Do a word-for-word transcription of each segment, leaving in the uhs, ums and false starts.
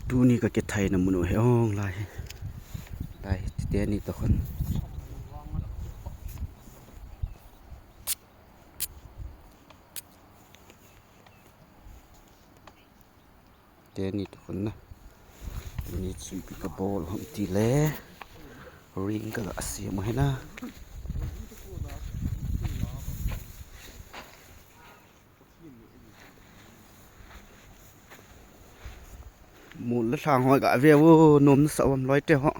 Tuni ka kithaina mun u hi ong lai hi. Lai hi teni toh khun. Teni toh khun na. Tuni chu ipi ka bol ham ti le. Ring ka ga siam u hi na. Mol le lhang ho ga ve u, nom nasa um loi te ho.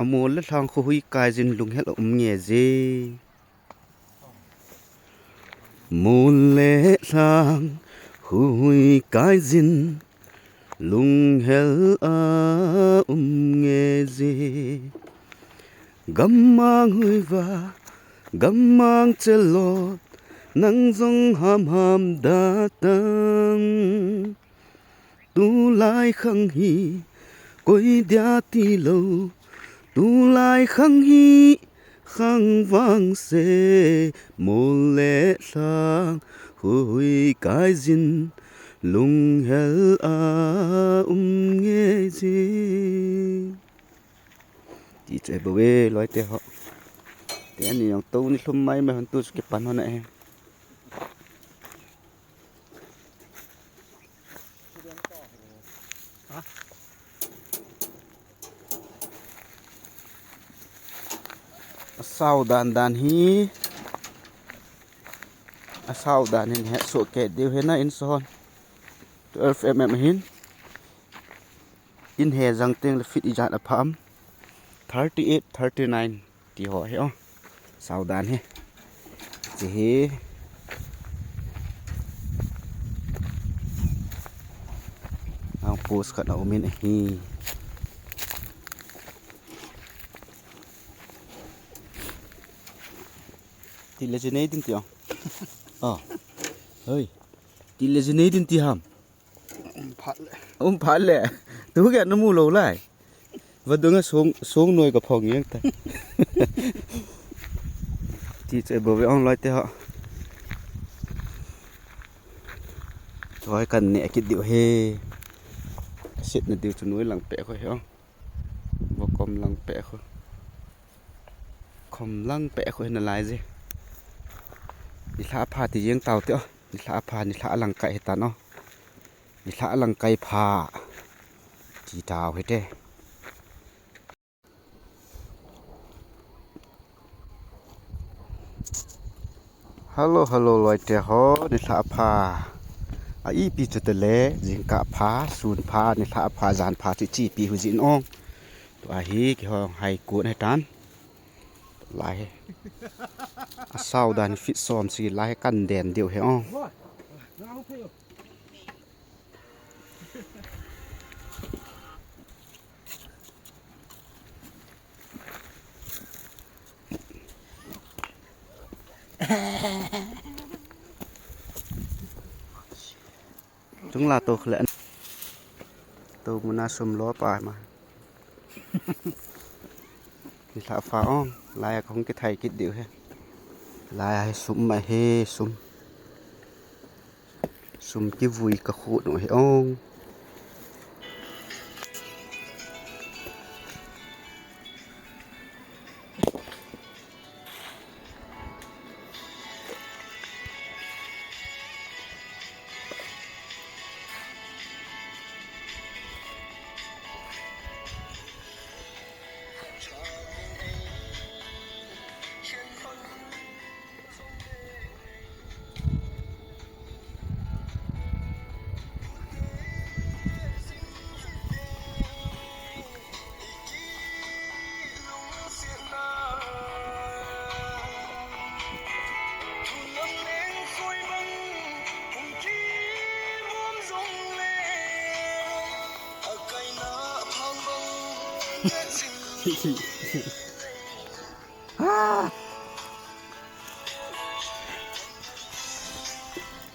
A mol le lhang khu hui kai jin lunghel a um nge je. Mol le lhang khu hui kai jin lunghel a um nge je. Gammang hui va, gammang chelot, nang jong ham ham da tang. Tulai khang hi, koi dia ti lo. Tulai khang hi, khang vang se, mol le lhang, hui kai jin, lunghel a um nge je. Ti chu e bo e, loi te ho. Teni jong to ni lhum mai mai hon tu chu kipan hon e. A sao dan dan hi. A sao dan hin he so ke diu he na in son. Twelve M M hin. In he jang teng le feet ijat a pham. Thirty eight, thirty nine. Ti ho hi o. Sao dan hi. Chi hi. Ang post khat a um in ahi. Ti le chi nei din ti o. O. Hoi. Ti le chi nei din ti ham. Um phat le. Um phat le. Tu kya na mu lo lai. Vadung a song, song noi ka phong yang ta. Ti che bo ve ong loi te ho. Toi kan ne kit diu he. Sit na diu chu noi lang pe kho he ong. Vo kom lang pe kho. Kom lang pe kho he na lai je. Ni lha pha ti jeng tau te o. Ni lha pha, ni lha lang kai he tan o. Ni lha lang kai pha. Ti tau he te. Hello, hello, loi te ho, ni lha pha. A ipi chu te le, jingkah pha, sun pha, ni lha pha, jan pha, chu chi pi hu jin ong. Tua hi, ki hong hai kun he tan. Lai he. A sao dan fit som si lai he kan den diu he ong. Tung la to khle. To muna sum lo pa ma. Ni lha pha ong, lai a kong ki thai kit diu he. Lai a he sum ma he sum. Sum kivui ka khut u hi ong.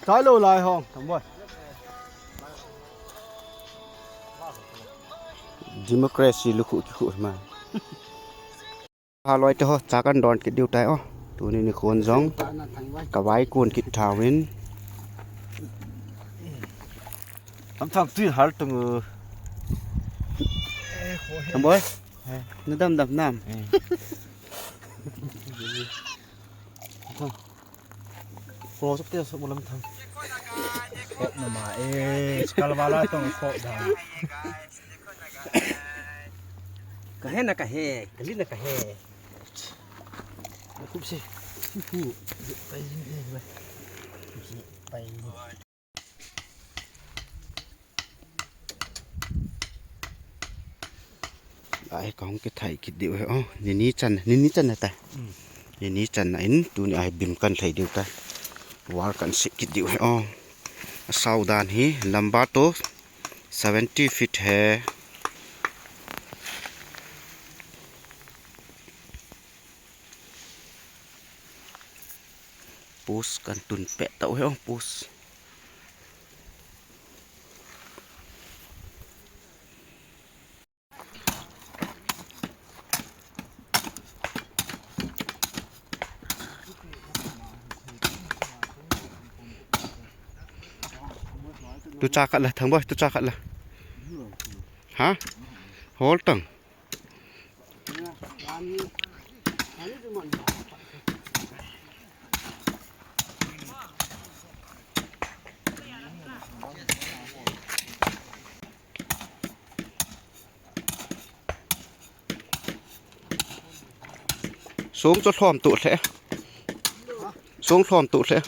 Chai lo lai hong, thang boy. Democracy lukhu kikhu ma. Ha loi te ho, cha kan don kit diu tai o. Tuni ni khon jong. Ka vai kun kit thauvin. Tham tham tui har tung u. Thang boy. Nadam dam nam. Ko sop te sop bolam thang. Sop nama e, skal wala tong sop dam. Kahe na kahe, kali na kahe. Kup se. Pai ni. Pai ni. Ai, kahung kithai kit diu he o. Nini chan, nini chan na ta. Nini chan na in tuni ai bim kan thai diu ta. Wall kan sit kit diu he o. Asau dan hi lamba to seventy feet he. Post kan tun peh tau he o, post. Tu cha khat la, Thang boy, tu cha khat la. Ha? Hol tang. Song chu lhom tu lhe. Song lhom tu lhe.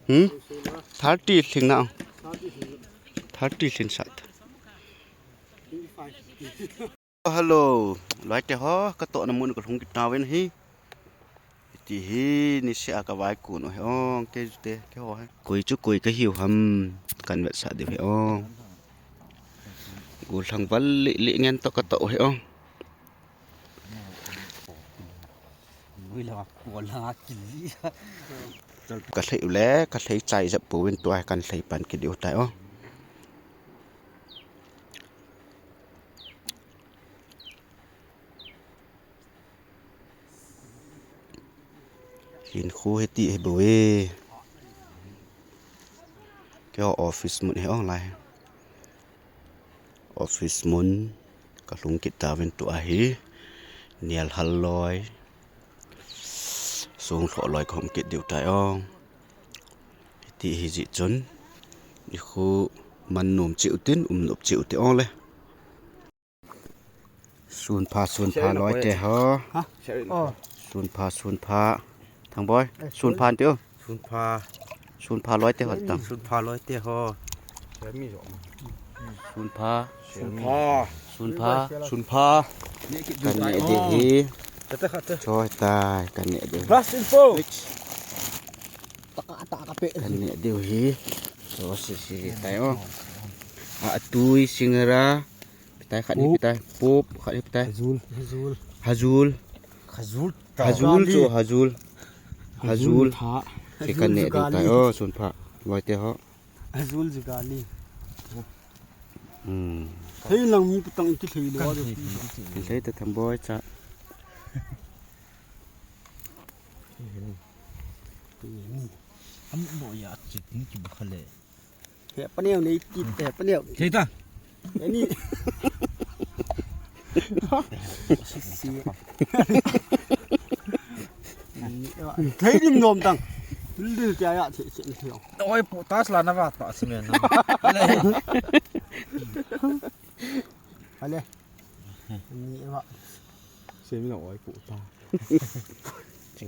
Hmm? Thirty lhing na. Thirty lhing sat. Hello, loite ho, katohna mun ka lhung kit tauvin ahi. Hiti hi, niseh a ka vaikun u ahi o, kei jute, keiho hi. Koi chu koi ka hiu ham, kan vetsah diu ahi o. Gollhang val lih lih ngen toh katoh u ahi o. Ka lhei u le, ka lhei chai jep pouvin tua hi kan lhei pan kit diu tai o. Hinkho hiti hi bou e. Keiho office mun hi ong lai. Office mun ka lhung kit tauvin tua hi. Nial hal loi. Song lhoh loi ka hom kit diu tai ong. Hiti hi jeh chun. Nikho man nom cheh u tin, um nop cheh u te ong le. Sunpha, sunpha loite ho. Ha? Oh. Sunpha, sunpha. Thang boy. Eh, sunpha tiu. Sunpha. Sunpha loite ho tang. Sunpha loite ho. Sunpha. Sunpha. Sunpha. Sunpha. Kan neh diu hi. Kata, kata. Choi tai, kan neh diu. Blast info. Taka, taka pe. Kan neh diu hi. So, si, si, tai o. A, tui, singara. Pitai khat ni, pitai. Pop, khat ni pitai. Hazul. Hazul. Hazul. Hazul. Hazul chu, hazul. Hazul. Hazul. Hazul. Kan neh diu tai. Oh, sunpha. Loite ho. Hazul jugali. Hmm. Hei lang mi patang ki thei lo. Kan thei ta Thang boy cha. Am lo ya chit ni ki ba khale. He paneo nei ti, he paneo. Thei ta. Ani. Si. Thei dim nom tang. Dil dil kya ya che che thei. Oi pu tas la na va ta si me na. Ale. Ale. Ni va. Semi na oi pu ta.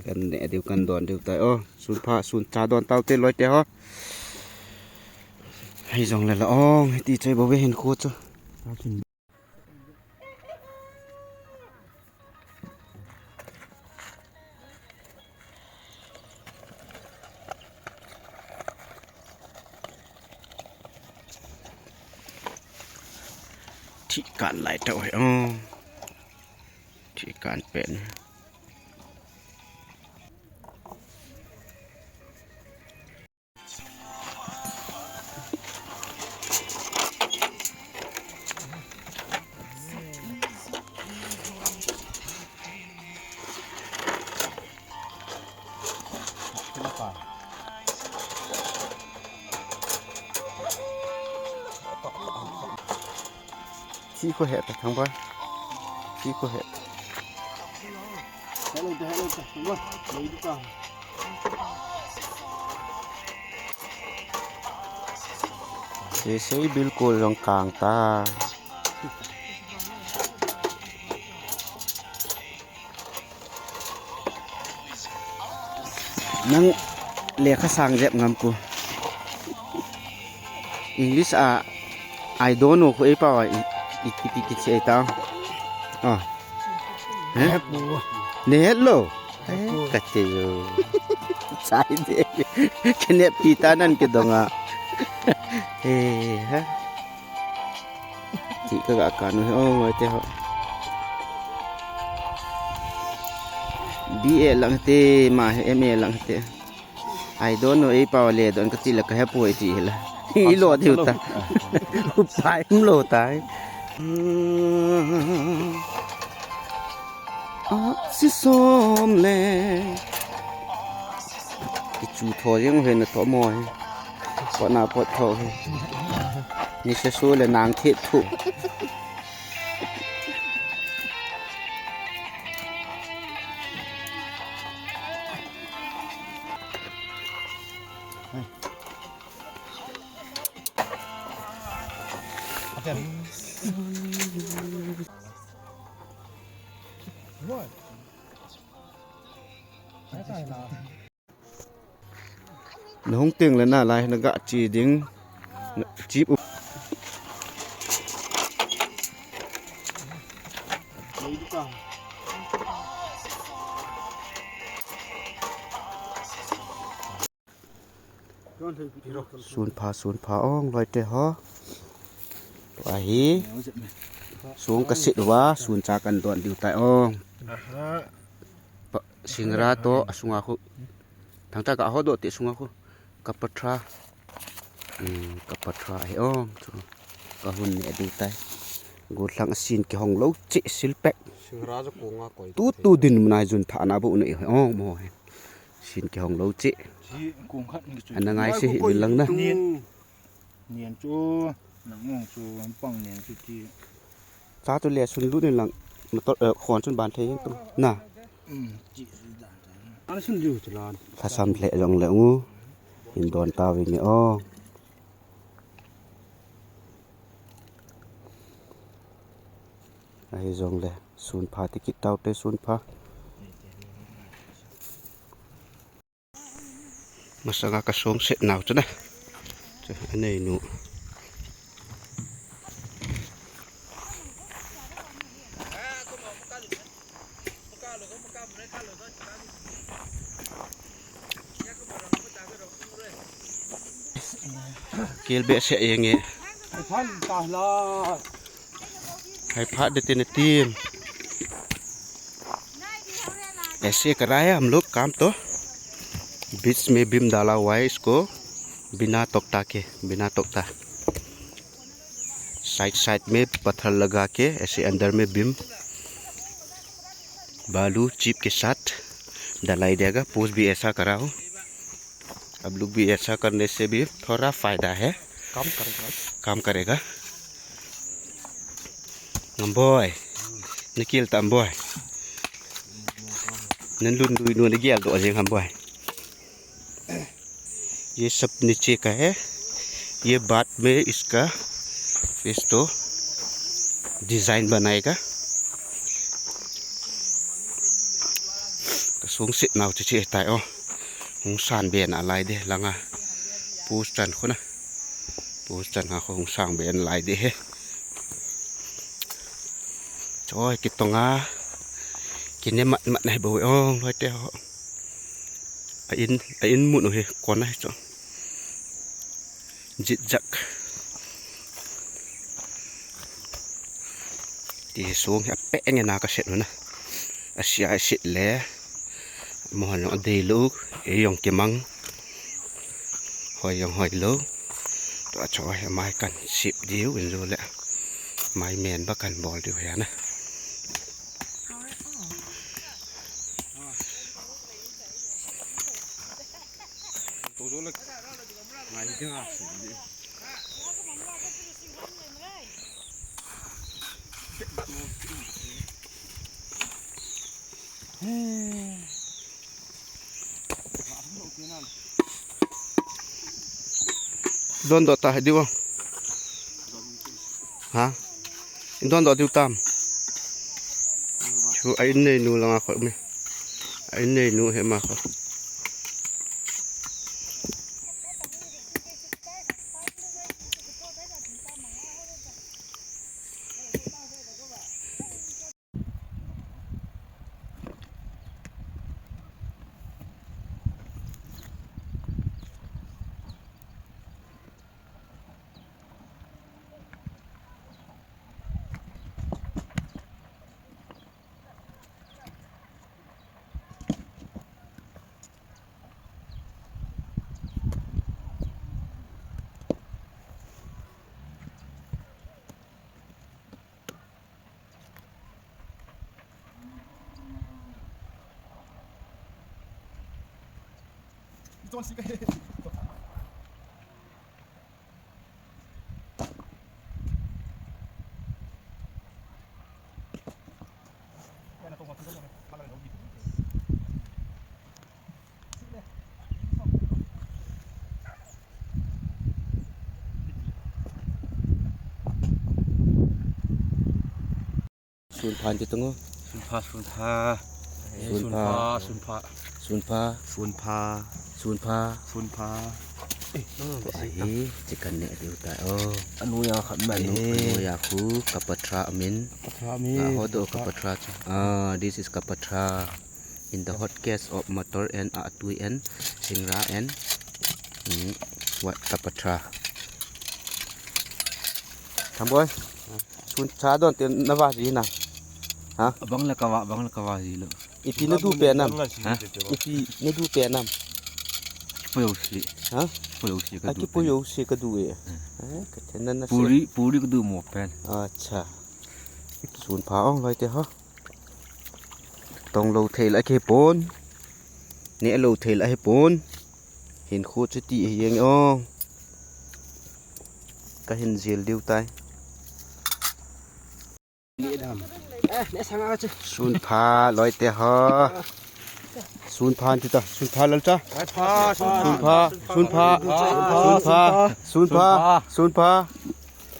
Kan neh diu kan don diu tai o. Sunpha, sun cha don tau te loite ho. Hei jong le la ong, hiti choi bou ve hinkho chu. Thih kan lai tau hi o. Thih kan pen. Pi ko he ta thang ba. Pi ko he. Hello, hello, hello. Sei sei bilkul jong kang ta. Nang lekha sang jep ngam ko. English a, "I don't know" khu ei pao a i, i, i, i, i, ei ta. Ah. Eh? Ne het lo. Eh, ka te yo. Sai de. Kene pi ta nan ke donga. Eh, ha. Ti ka ga ka nu he, oh, te ho. B A lang te, ma he M A lang te. "I don't know" ei pao le don ka ti la ka he poi ti la. I lo diu ta. Upai um lo tai. A si som le. Ki chu tho jeng he na tho mo he. Pot na pot tho he. Ni se su le nang the thu. Na hung teng le na lai na ga chi ding. Na chi u. Sun pha, sun pha ong loi te ho. Tua hi. Sung ka sit uva, sun cha kan don diu tai ong. Pa, singra to, asunga khu. Thangta ka ho do te sunga khu. Ka patra. Hmm, ka patra hi ong. Chu. Ka hun ne diu tai. Gollhang a sin kihong lo che sil pek. Singra ja ko nga koi. Tu tu din munai jun tha na bu ne ong mo he. Sin kihong lo che. Ana ngai se hi lang na. Nian chu, nang ong chu, pang nian chu ti. Cha tu le sun lu ni lang, motor, eh, khon sun ban thei tu. Na. Ana sun lu chu lan. Thasam le jong le ngu. Hin don ta vi ni o. Ahi jong le, sun pha ti kit tau te sun pha. Masanga ka song set nau chu na. Chu anei nu. Kel be se yenge. Hai phat de tene team. ऐसे करा है हम लोग काम तो। बीच में बीम डाला हुआ है इसको बिना तख्ता के, बिना तख्ता। साइड साइड में पत्थर लगा के ऐसे अंदर में बीम, बालू, चिप के साथ डलाई देगा। पोस्ट भी ऐसा करा हो। अब लोग भी ऐसा करने से भी थोड़ा फायदा है। काम करेगा। काम करेगा। Ngamboi. Nikil ta Ngamboi. Nan lun dui nu ni gial do jeng Ngamboi. ये सब नीचे का है। ये बाद में इसका फेस तो डिजाइन बनाएगा। Ka sung sit nau chi chi tai o. Hung san be na lai de langa. Pu chan khu na. Pu chan ha khu hung sang be na lai de he. Choi kitonga. Kine mat mat nai bo ong loi te ho. A in, a in mun u hi kona hi chu. Jitjak. Ti hi sung hi apeh nge na ka set u na. Asia aset le. Mo han jong adei lou, ei jong kimang. Hoi jong hoi lou. Tua chu hi mai kan sip diu in jou le. Mai men ba kan bol diu hi na. Don dot ta diu. Ha? Don dot diu tam. Chu a in nei nu langa kho me. A in nei nu he ma kho. Sun pha ti tung o. Sun pha, sun pha. Sun pha. Sun pha, sun pha. Sun pha. Sun pha. Sun pha. Sun pha. Ahi, chicken ne diu tai. Oh. Anu ya khat man. Eh. Anu ya khu kapatra amin. Kapatra amin. Ah, ho do kapatra chu. Ah, this is kapatra. In the hot case of motor and atui and singra and, mm, what kapatra. Thamboi. Sun cha don te na va ji na. Ha? Bang la ka va, bang la ka va ji lo. Ipi na du pe nam? Ha? Ipi na du pe nam? Poyo si. Ha? Poyo si ka du. Aki poyo si ka du e. Eh, ka te na na. Puri, puri ka du mo pen. Acha. Sun pha ong loi te ha. Tong lo thei la ke pon. Ne lo thei la he pon. Hin khu chu ti hi yang ong. Ka hin jil diu tai. Sun pha loi te ho. Sun pha ti ta, sun pha lal ta. Sun pha, sun pha, sun pha, sun pha, sun pha, sun pha.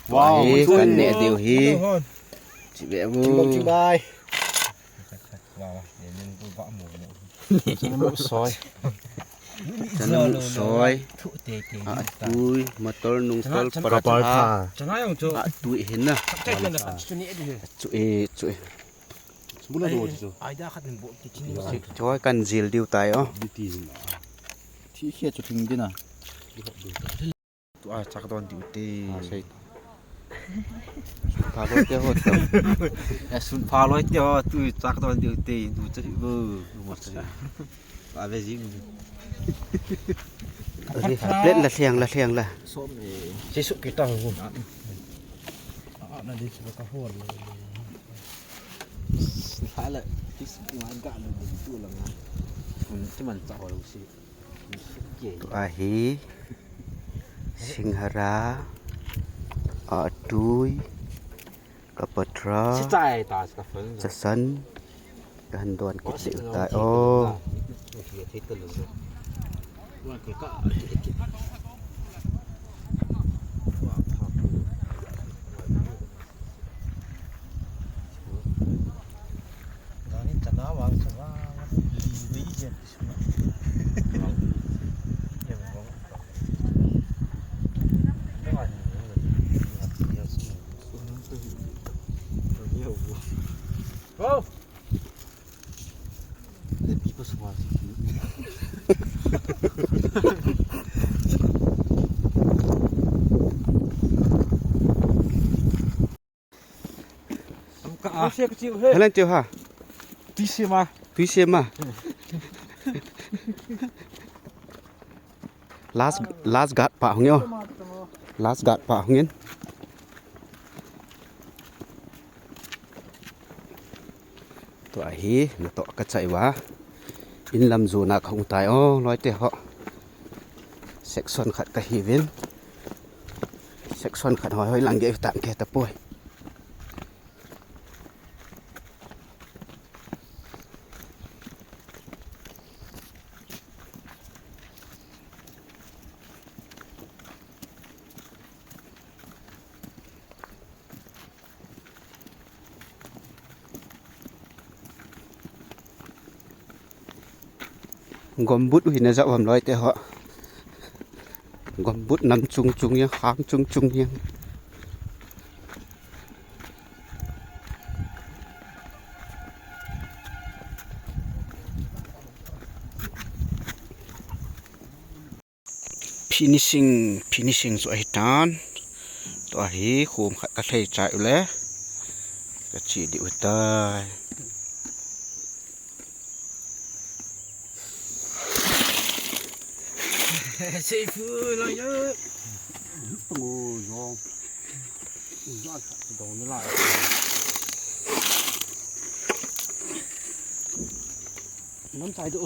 Wow, kan ne diu hi. Chi be bu. Chi bai. Chana mu soi. Chana mu soi. Atui, motor, nungtol, paratha. Atui hin na. Chu e, chu e. Choi kan jil diu tai o. Thi khia chu thing dina. Tua chak don diu te. Ah, sei. Sun pha loi te ho. Eh, sun pha loi te ho, tu chak don diu te, tu chak bo. Tu mo chak. Ba ve jing. Plate la siang, la siang la. Som e. Sisu kita ho. Ah, na di siba ka ho. Hala, kis ma ga lo tu la nga. Ti man cha ho lo si. Tua hi, singhara, atui, kapatra, chasan, kahin don kit diu tai o. Helen tiu ha. Tui sema. Tui sema. Last, last guard pa hung yo. Last guard pa hung in. Tua hi, natoh kachai uva. In lam jona kahung tai o, loi te ho. Section khat kahiuvin. Section khat hoi hoi lang ge tam ke tapoi. Gombut u hi na jao ham loi te ho. Gombut nam chung chung yang, hang chung chung yang. Finishing, finishing chu ahi tan. Tua hi khum khat ka thei chai u le. Ka chi di u tai. Seifu lo yo. Tung yo. Yo sa do ni la. Nam sai do.